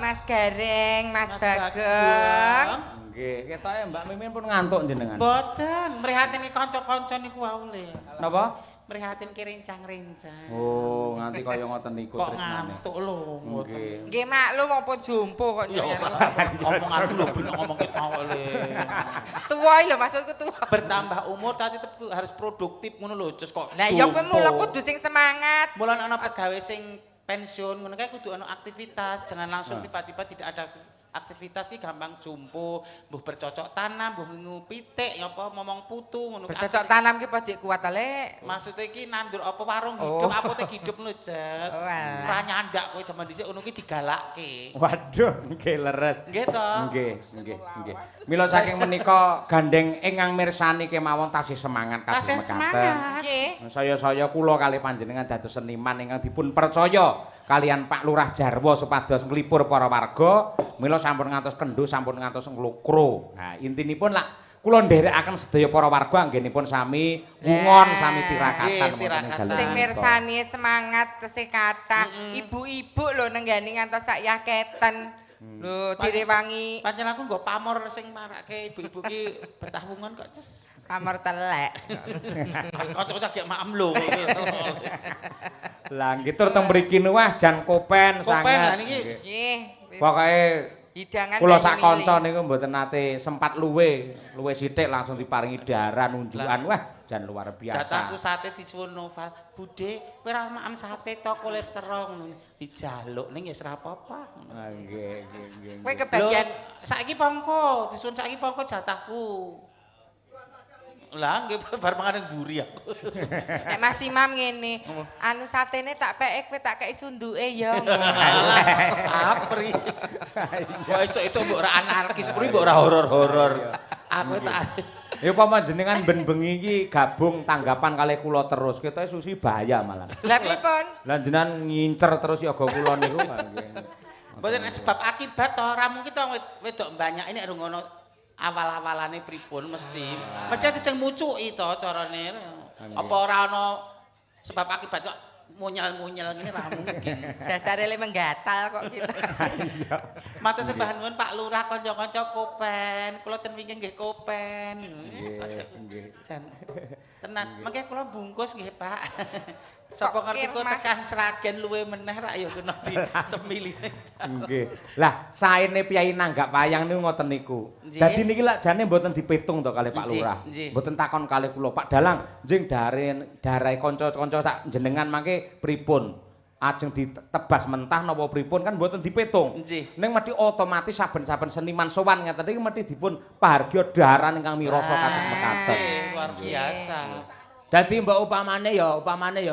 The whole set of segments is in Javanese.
Mas Gareng, Mas Bagong. Nggih, ketoke Mbak Mimin pun ngantuk jenengan. Mboten, mrihatine kanca-kanca niku wau le. Napa? Mrihatin ki rencang-rencang. Oh, nganti kaya ngoten niku Kok tresnane. ngantuk lho, mboten. Nggih. Nggih maklum apa jompo kok jenengan. Omonganku lho ben ngomong ketok le. Tuwa lho maksudku tuwa. Bertambah umur tapi tetep harus produktif ngono lho, Cus kok. Lah ya kowe jompo. mula kudu sing semangat. Mulane ana pegawe sing pensiun ngono kae kudu ana aktivitas, jangan langsung tiba-tiba tidak ada aktivitas ki gampang jompo, mbuh bercocok tanam, mbuh ngingu pitik, ya apa momong putu ngono. Bercocok tanam ki pojok kuat ta, Lek. Maksudnya ki nandur apa warung Oh. hidup, apotek hidup lho, Jes. Oh, alah. Ora nyandak kowe jaman dhisik ngono ki digalakke. Waduh, nggih leres. Nggih to? Nggih, nggih, nggih. Mila saking menika gandeng ingkang mirsani kemawon tasih semangat kados Tasih mekaten. semangat. Nggih. Saya-saya kula kalih panjenengan dados seniman ingkang dipun percaya kalian Pak Lurah Jarwo supados nglipur para warga. Mila sampun ngantos kendho, sampun ngantos nglukro. Nah, intinipun lak kula nderekaken sedaya para warga anggenipun sami wungon, sami tirakatan Nggih, wonten ing tirakatan. dalem Sing menika. mirsani semangat tesih kathah. Ibu-ibu lho nenggani ngantos sak yaketen. Lho direwangi Pancen aku nggo pamor sing marake ibu-ibu ki betah wungon kok, Ces. pamor telek. Kanca-kanca gek maem lho. Lah nggih tur teng mriki niku wah jan kopen Kopen, sanget. lah niki. Nggih. Nggih. Wis Pokoke hidangan kula banyu sak kanca milih. niku mboten nate sempat luwe, luwe sithik langsung diparingi daharan unjukan. Wah, jan luar biasa. Jatahku sate disuwun Noval. Bude, kowe ora maem sate to kolesterol ngono. Dijaluk ning ya ora apa-apa. Ah, nggih, nggih, nggih. Kowe kebagian Lho, saiki pongko, disuwun saiki pongko jatahku. Lah nggih bar mangan ning mburi aku. Nek Mas Imam ngene, anu satene tak peke kowe tak kei sunduke ya. Apri. Wah esuk-esuk mbok ora anarkis, pri mbok ora horor-horor. Aku tak Ya upama jenengan ben bengi iki gabung tanggapan kalih kula terus, ketoke susi bahaya malah. Lah pripun? Lah jenengan ngincer terus yoga kula niku. Nggih. Mboten sebab akibat to, ora mungkin to wedok banyak ini ngono awal-awalane pripun mesti. Mesti ati sing mucuki to carane. Apa ora ana sebab akibat kok munyel-munyel ngene ora mungkin. Dasare le menggatal kok kita. Iya. Matur sembah nuwun Pak Lurah kanca-kanca kopen. Kula ten wingking nggih kopen. Nggih, nggih. Jan. Tenan, mengke kula bungkus nggih, Pak. Sapa Kok ngerti kok kirmah? tekan Sragen luwe meneh rak ya kena dicemili. Nggih. Lah, saene piyai nanggap wayang niku ngoten niku. Nggih. Dadi niki lak jane mboten dipitung to kalih Pak Nggih, Lurah. nggih. Mboten takon kalih kula, Pak Dalang, njing dare darahe kanca-kanca sak jenengan mangke pripun? Ajeng ditebas mentah napa pripun kan mboten dipitung. Nggih. Ning mesti otomatis saben-saben seniman sowan ngeten iki mesti dipun pahargya daharan ingkang mirasa kados mekaten. Nggih, luar biasa. Dadi mbok upamane ya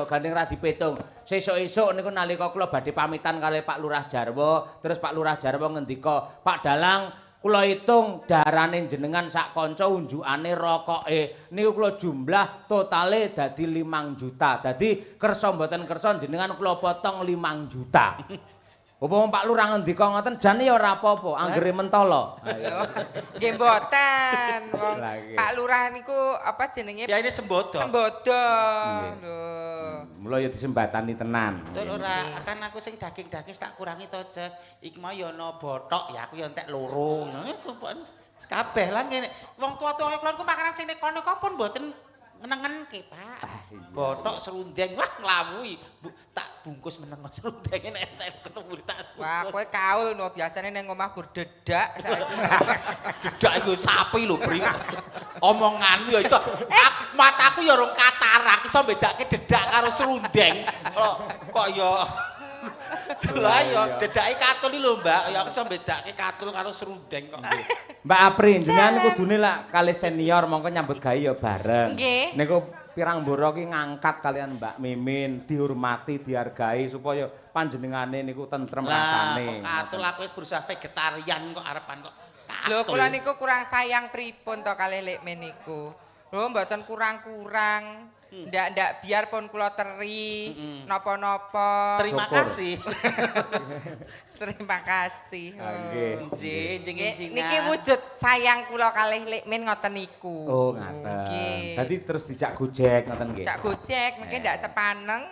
gandeng ra dipitung. Sesuk-esuk niku nalika kula badhe pamitan kalih Pak Lurah Jarwo, terus Pak Lurah Jarwo ngendika, "Pak Dalang, kula hitung darane jenengan sak kanca unjukane rokoke niku kula jumlah totale dadi 5 juta. Dadi kersa mboten kersa jenengan kula potong 5 juta." Upama Pak Lurah ngendika ngoten jane ya ora apa-apa, anggere mentala. Ayo. Nggih mboten. Wong Lah, nggih. Pak Lurah niku apa jenenge? Ya ini sembodo. Sembodo. Nggih. Lho. Mula ya disembatani tenan. Betul ora, kan aku sing daging-daging tak kurangi to, Jes. Iki mau ya ana bothok, ya aku ya entek loro. Ngono iku pun kabeh lah ngene. Wong tua-tua kula niku makanan sing neko-neko pun mboten ngenengenke, Pak. Bothok serundeng, wah nglawuhi. Tak bungkus meneng serundenge nek entek ketemu tak Wah, bungkus. kowe kaul no biasane ning omah gur dedak saiki. Dedak iku sapi lho, Pri. Omonganmu ya iso. Mataku ya rong katarak, iso bedake dedak karo serundeng. Kok kok ya Lah ya dedake katul iki lho, Mbak. Ya aku iso bedake katul karo serundeng kok. Mbak Apri, jenengan kudune lak kalih senior mongko nyambut gawe ya bareng. Nggih. Niku pirang mboro ki ngangkat kalian Mbak Mimin, dihormati, dihargai supaya panjenengane niku tentrem Lah, rasane. kok katul aku wis berusaha vegetarian kok arepan kok katul. Lho kula niku kurang sayang pripun to kalih Lek Men niku. Lho mboten kurang-kurang. Ndak-ndak biar pun kula teri, napa-napa. Terima Syukur. kasih. Terima kasih. Ah, nggih. Nggih, njing-njingan. Niki wujud sayang kula kalih Lek Men ngoten niku. Oh, ngaten. Nggih. Dadi terus dijak gojek ngoten nggih. Ndak gojek, mungkin ndak sepaneng.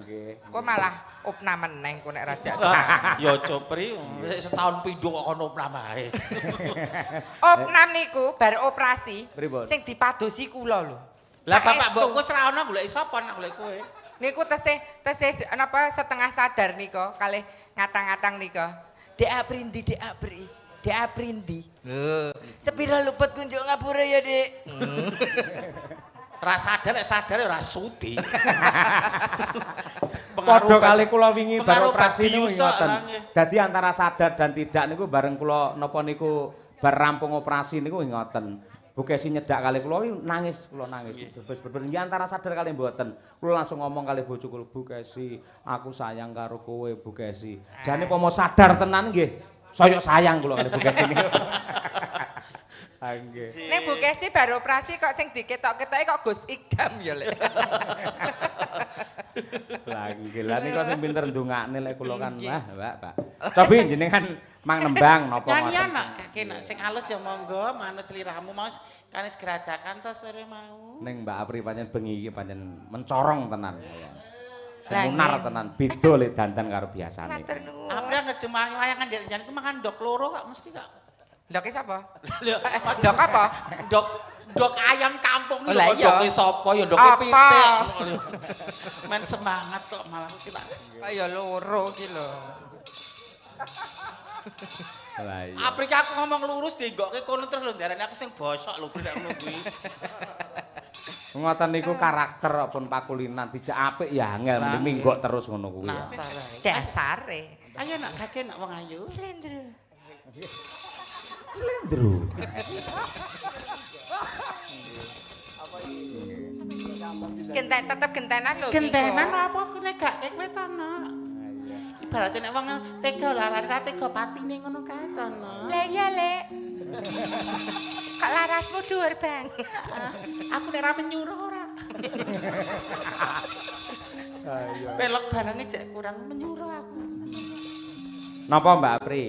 Nggih. Kok malah opnam meneh engko nek rajak. Ya copri setahun pindho kok kono opnam ae. Opnam niku bar operasi sing dipadosi kula lho. Lah bapak mbokku wis ra ono goleki sapa nek golek kowe. Niku tesih tesih napa setengah sadar nika kalih ngatang-ngatang nika. Dek Aprindi, Dek Apri. Dek Aprindi. Lho, sepira luput kunjuk ngapura ya, Dik? Ra sadar, nek sadar ya ora sudi. Padha kali kula wingi bar operasi niku ngoten. Dadi antara sadar dan tidak niku bareng kula napa niku bar rampung operasi niku ngoten. Bu Kesi nyedak kali kula nangis, kula nangis. Bebas-bebas nggih antara sadar kali mboten. Kula langsung ngomong kali bojo kula, Bu Kesi, aku sayang karo kowe Bu Kesi. Jane pomo sadar tenan nggih. Saya sayang kula kali Bu Kesi niku. Ah nggih. Ning Bu Kesi bar operasi kok sing diketok-ketoke kok Gus Iqdam ya, Lek. Lah nggih, lah niku sing pinter ndongakne lek kula kan. Wah, Mbak, Pak. Cobi jenengan mang nembang napa ngoten. Nyanyian nak kake nak sing alus ya monggo manut sliramu mau kanis geradakan to sore mau. Ning Mbak Apri pancen bengi iki pancen mencorong tenan. Sumunar tenan beda lek dandan karo biasane. Matur nuwun. Apri ngejemah wayangan ndek njan iku mangan ndok loro kok mesti kok. Ndoke sapa? Ndok apa? Ndok ndok ayam kampung iki lho ndoke sapa ya ndoke pitik. Men semangat kok malah kita. Kok ya loro iki lho. Lah iya. Aprika aku ngomong lurus dinggokke kono terus lho ndarani aku sing bosok lho nek ngono kuwi. Ngoten niku karakter pun pakulinan dijak apik ya angel mending minggok terus ngono kuwi. Dasare. Ayo nak kake nak wong ayu. Slendro. Slendro. Apa iki? Genten tetep gentenan lho. Gentenan apa nek gak kowe to nak. Ibaratnya nek wong tega larane ra tega patine ngono kae to nak. Lah iya, Lek. Kok larasmu dhuwur, Bang? Aku nek ra menyuruh ora. Pelok barange jek kurang menyuruh aku. Napa Mbak Apri?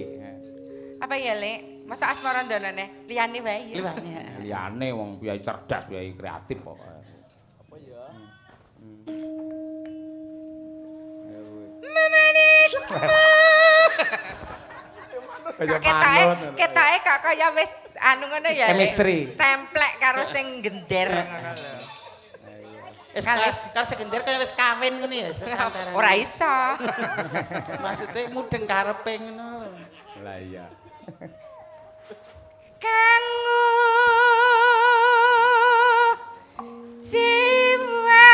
Apa ya, Lek? Masa asmara ndonane liyane wae ya. Liyane. Liyane wong piye cerdas, piye kreatif kok. Apa ya? Memanismu. Ketoke kok kaya wis anu ngono ya. Chemistry. Templek karo sing gender ngono lho. Wis karo sing gender kaya wis kawin ngono ya. Ora iso. Maksude mudeng karepe ngono lho. Lah iya. Kanggo jiwa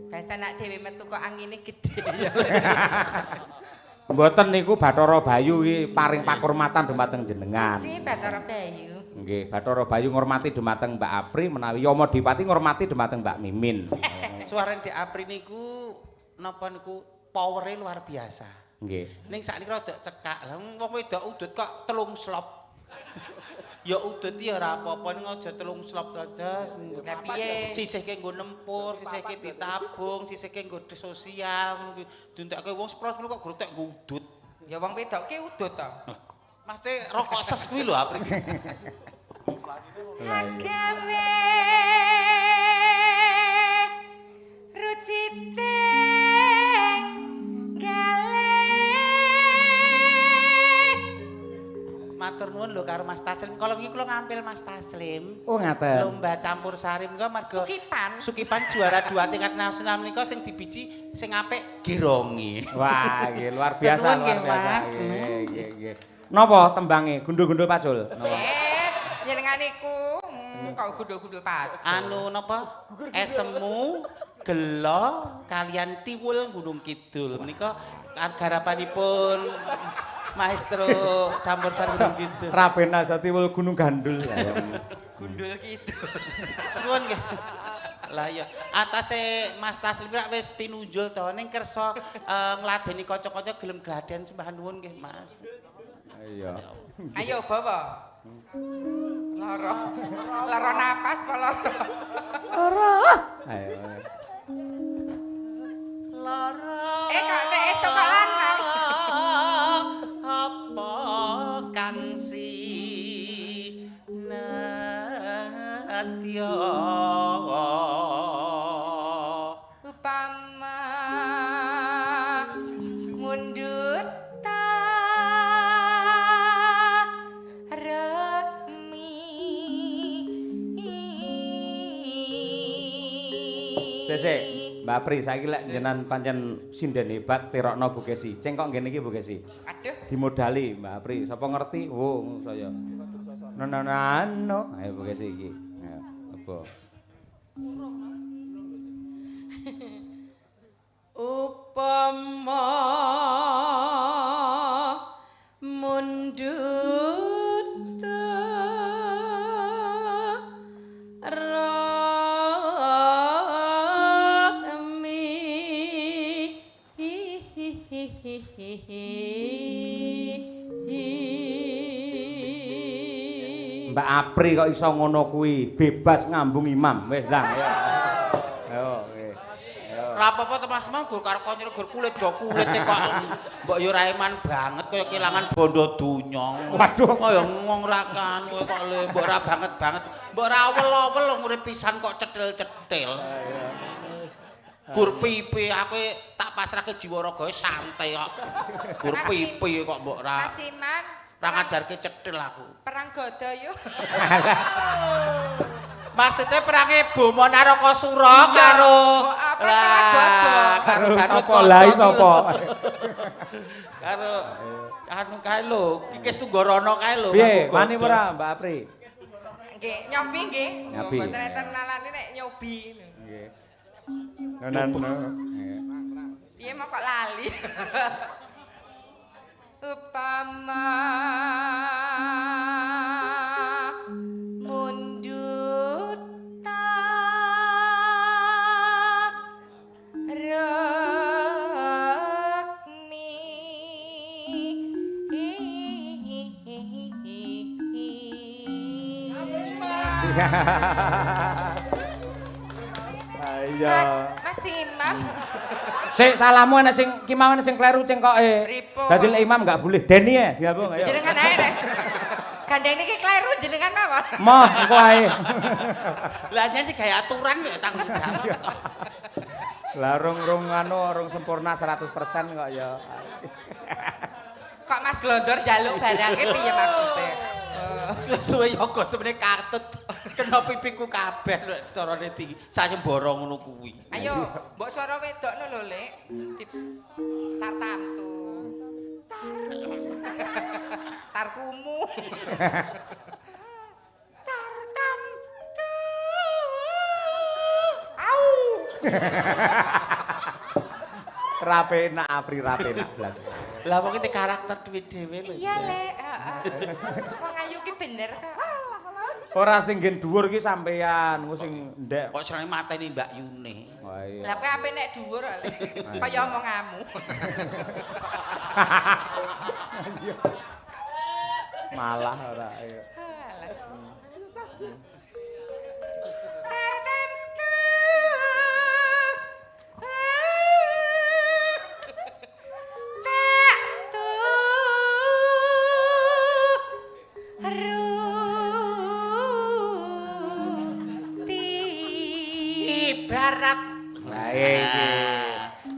biasa nak dhewe metu kok angine gedhe. Mboten niku Bathara Bayu iki paring pakurmatan dumateng jenengan. Si Bathara Bayu. Nggih, Bathara Bayu ngurmati dumateng Mbak Apri menawi Yama Dipati ngurmati dumateng Mbak Mimin. Suarane Dik Apri niku napa niku powere luar biasa. Nggih. Ning sakniki rada cekak. Lah wong wedok udut kok telung slop. Ya udut ya ora apa-apa ning aja telung slop aja. Lah piye? Sisihke nggo nempur, sisihke ditabung, sisihke nggo sosial ngono kuwi. Dintekke wong sepro-sepro kok grotek nggo udut. Ya wong wedok ki udut to. Mesti rokok ses kuwi lho Apri. Agawe ruciting galih. Matur nuwun lho karo Mas Taslim. Kalau wingi kula ngampil Mas Taslim. Oh ngaten. Lomba campur sari menika marga Sukipan. Sukipan juara 2 tingkat nasional menika sing dibiji sing apik geronge. Wah, nggih luar biasa, luar biasa. Nggih, nggih, nggih. Napa tembange? Gundul-gundul pacul. Napa? Jenengan niku kok gundul-gundul pacul. Anu napa? Esemu gelo kalian tiwul Gunung Kidul menika garapanipun Maestro campur sari Gunung Kidul. Rabena Tiwul Gunung Gandul. Gundul Kidul. Suwun nggih. Lah iya, atase Mas Taslim rak wis pinunjul to ning kersa ngladeni kanca-kanca gelem gladen sembah nuwun nggih Mas. Iya. Ayo bawa. Loro. Loro napas apa loro? Loro. Ayo. Loro. Kok nek itu kok lanang. Apa kang si nadya. Upama mundut rekmi. Sik, Mbak Pri, saiki lek jenengan pancen sinden hebat tirokno Bu Kesi. Cengkok ngene iki Bu Kesi. Aduh, dimodali Mbak Pri, sapa ngerti? Oh, saya. No no no. Ayo Bu Kesi iki. Ayo, apa? Upama mundut rekmi. Mbak Apri kok iso ngono kuwi, bebas ngambung imam. Wis ndang ayo. Ayo, nggih. Ora apa-apa to Mas Imam, gur karo kanca gur kulit do kulite kok. Mbok yo ra eman banget kaya kelangan bondo donya. Waduh, kaya ngomong ra kan kowe kok le mbok ra banget-banget. Mbok ra awel-awel urip pisan kok cetil-cetil. Gur pipi aku tak pasrahke jiwa ragae santai kok. Gur pipi kok mbok ra. Mas Imam ra ngajarke cetil aku. Perang godo yo. Maksudnya perange Boma Narakasura karo karo sapa lah sapa? Karo anu kae lho, Kikis Tunggarana kae lho. Piye, wani ora Mbak Apri? Nggih, nyobi nggih. Mboten enten nalane nek nyobi. Nggih. Nonan. Piye mau kok lali. Upama mundut rekmi. Ayo. Mas Imam. Sik salahmu ana sing ki mau ana sing kleru cengkoke. Dadi lek imam enggak boleh Deni ya, diambung ayo. Jenengan ae rek. Gandeng niki kleru jenengan mawon. Moh engko ae. Lah nyanyi gawe aturan kok tanggung jawab. Lah rong-rong anu rong sempurna 100% kok ya. Kok Mas Glondor njaluk barange piye maksude? Suwe-suwe yoga semene katut kena pipiku kabeh lek carane di sayembara ngono kuwi. Ayo, mbok swara wedokno lho, Lek. Tartamtu. Tarkumu. Tartamtu. Au. Rapenak Apri rapenak blas. Lah wong iki karakter dhewe-dhewe lho. Iya, Lek, heeh. Wong ayu ki bener kok. Ora sing nggen dhuwur ki sampean, engko sing ndek. Kok senenge mateni Mbak Yune. Wah iya. Lah kowe ape nek dhuwur kok, Lek. Kaya omonganmu. Malah ora ayo. Ibarat. Lah iki.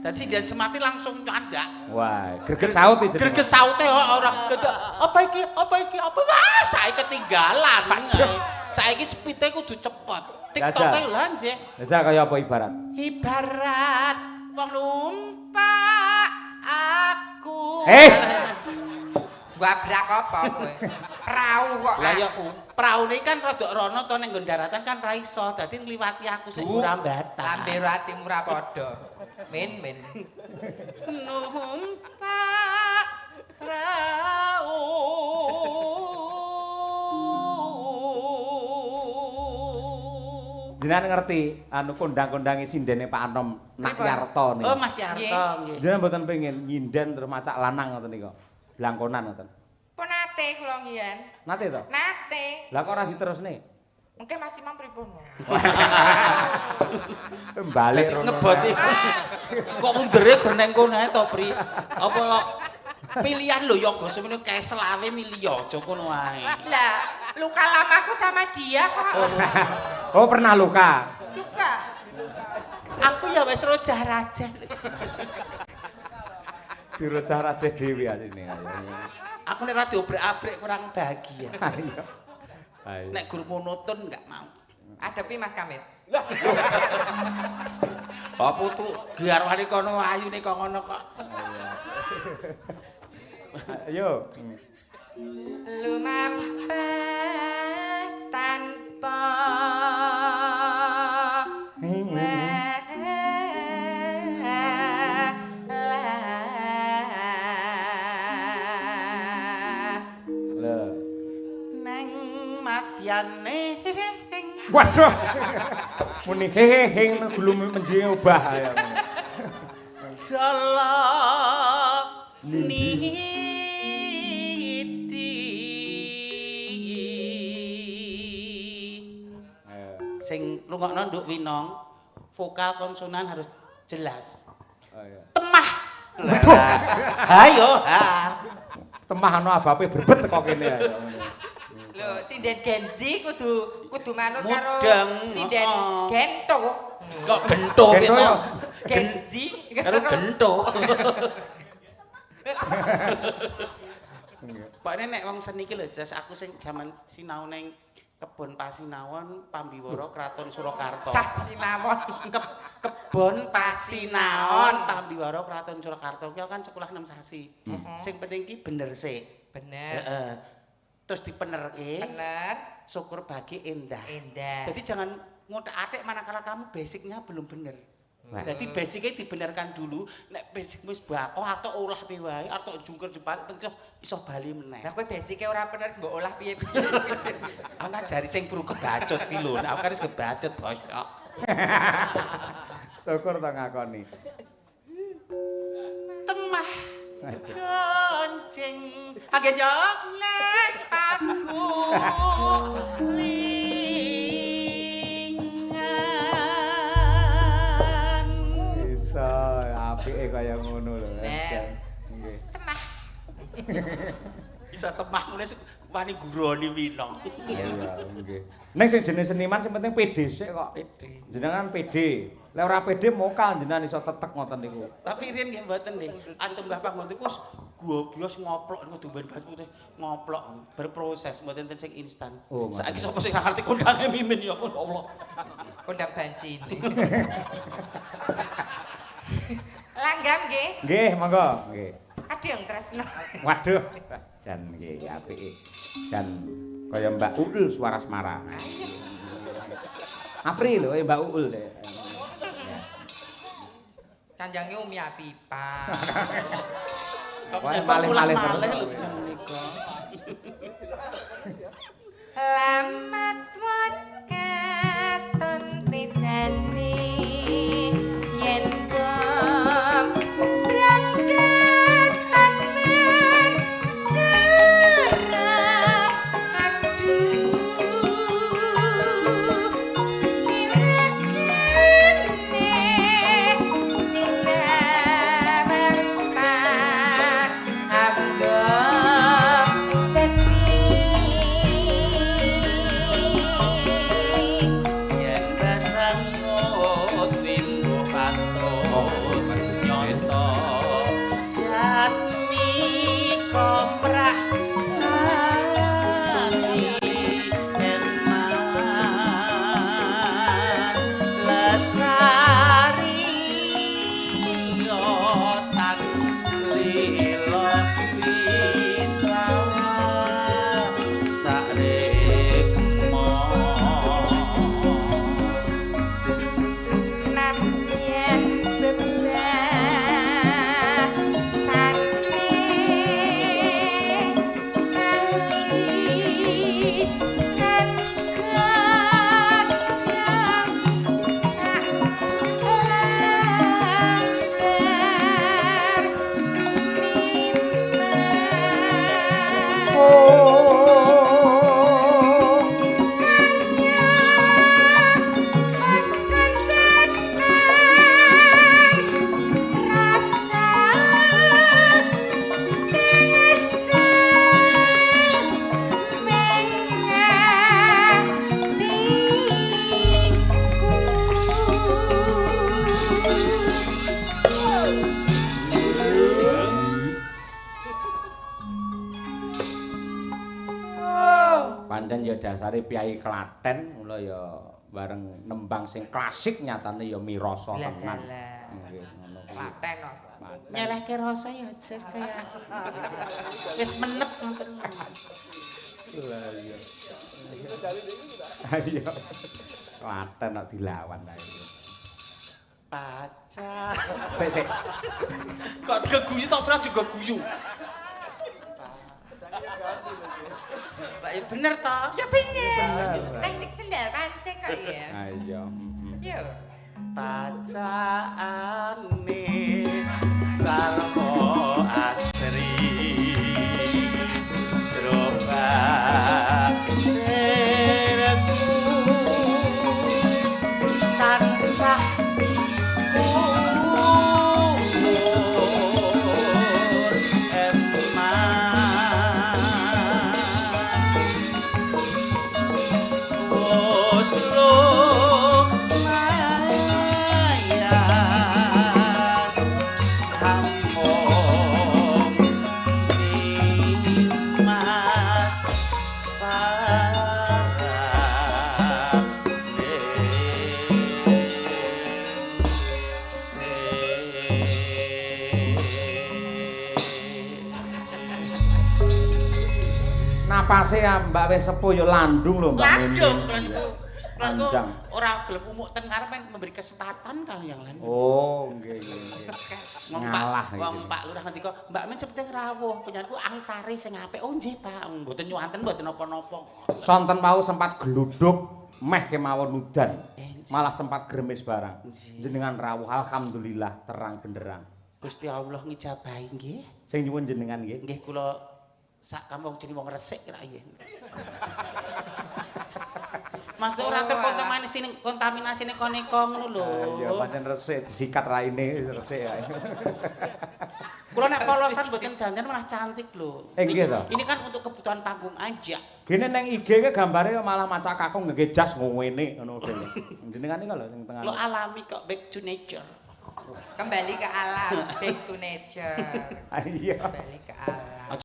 Dadi dan semati langsung nyandak. Wah, greget saut iki. Greget saute ora. Apa iki? Apa iki? Apa? Ah, saiki ketinggalan. Saiki speede kudu cepet. TikToke lho nggih. Jajal kaya apa ibarat? Ibarat wong numpak aku. Eh. Wabrak apa kowe? Prau kok. Lah ya ku, praune kan rada rono to ning nggon daratan kan ra iso, dadi ngliwati aku sing ora mbatas. Lambe atimu ra padha. Min min. Numpak prau. Jenengan ngerti anu kondang-kondangi sindene Pak Anom Nak Yarto niku. Oh Mas Yarto nggih. Jenengan mboten pengin nyinden terus macak lanang ngoten niku. Blangkonan ngoten. Pun nate kula ngiyen. Nate to? Nate. Lah kok ora diterusne? Mungkin Mas Imam pripun? Balik rono. Ngeboti. Kok mundere gur neng kono ae to, Pri? Apa pilihan lho yoga semene kae selawe milih aja kono ae. Lah, luka lamaku sama dia kok. Oh, pernah luka. Luka. Aku ya wis rojah-rajah. Dirojah-rajah dhewe asine. Aku nek ra diobrek-abrek kurang bahagia. Ayo. Ayo. Nek gur monoton enggak mau. Adepi Mas Kamit. Lah. Apa tuh garwane kono ayune kok ngono kok. Ayo. Lumampah tanpa neng madyane. Waduh. Muni hehe gulu menjinge obah ya. Jala niti. Sing rungokno Nduk Winong, vokal konsonan harus jelas. Oh iya. Temah. Hayo ha. Temah ana abape brebet teko kene ya. Lho, sinden Gen Z kudu manut karo sinden gento. Kok gento piye to? Gen Z karo gento. Pakne nek wong seni iki lho, Jas, aku sing jaman sinau ning Kebon Pasinawon, Pambiwara, Kraton Surakarta. Sah Sinawon. Kebon Pasinaon, Pambiwara, Kraton Surakarta. Kuwi kan sekolah 6 sasi. Sing penting ki bener sik. Bener. Heeh. Terus dipenerke. Bener. Syukur bagi endah. Endah. Jadi jangan ngotak-atik manakala kamu basicnya belum bener. Jadi basicnya dibenarkan dulu. Nek basicmu wis bakoh atau olah piye wae, atau jungkir jebalik penting iso bali meneh. Lah kowe basicnya ora bener mbok olah piye-piye. Aku ngajari sing burung kebacut ki lho. Aku kan wis kebacut bosok. Syukur to ngakoni. Temah gonceng agejok nek aku lingan. Iso apike kaya ngono lho. Nggih. Temah. Bisa temah mulai wani guroni Winong. Iya, nggih. Ning sing jenenge seniman sing penting pede sik kok. Pede. Jenengan pede. Lek ora pede mokal jenengan iso tetek ngoten niku. Tapi riyen nggih mboten nggih. Aja mbah panggon niku wis gobios ngoplok niku domben banyu putih ngoplok berproses mboten enten sing instan. Oh, saiki sapa sing ora ngerti kondange Mimin ya Allah. Kondang banci ini. Langgam nggih. Nggih, monggo. Nggih. Kadung tresno. Waduh, jan nggih apike. Jan kaya Mbak Uul suara Semara. Apri lho kaya Mbak Uul. Canjange Umi Apipa. Kok malih-malih terus lho menika. Lamat wis katon tijani yen bom berangkatan men cerah aduh kira-kira sinamantan ambo sepi. Pancen ya dasare piyai Klaten, mula ya bareng nembang sing klasik nyatane ya mirasa tenan. Nggih, ngono kuwi. Klaten kok. Nyelehke rasa ya Jes kaya aku. Wis menep ngoten. Lah iya. Ayo. Klaten kok dilawan ta iki. Pacar. Sik sik. Kok geguyu tok ora juga guyu. Pak ya bener toh? Ya bener. Teknik sendal pancing kok ya. Ha iya. Yo. Pacaane sarwa asri jero batinku tansah kumur eman wis lumayan among nimas parane Napase ya Mbak wis sepuh ya landung lho Mbak Mimin. Landung kula niku. Kula niku Panjang. ora gelem umuk ten ngarep men memberi kesempatan kalau yang lain. Oh, nggih nggih nggih. Wong Pak, Ngalah wong iki. Pak Lurah ngendika, Mbak Min sepenting rawuh, penyanku angsare sing apik. Oh nggih, Pak. Mboten nyuwanten mboten napa-napa. Sonten wau sempat gluduk meh kemawon udan. Malah sempat gremis barang. Jenengan rawuh alhamdulillah terang benderang. Gusti Allah ngijabahi nggih. Sing nyuwun jenengan nggih. Nggih kula sak kampung jeneng wong resik kira nggih. Mas ora terkontaminasi kontaminasi neko-neko ngono lho. Iya pancen resik disikat raine resik ya. Kula nek polosan mboten dandan malah cantik lho. Nggih to. Ini kan untuk kebutuhan panggung aja. Gene neng IG ke gambare malah macak kakung nggae jas ngene ngono kene. Jenengan iki lho sing tengah. Lo alami kok back to nature. Kembali ke alam, back to nature. Iya. Kembali ke alam.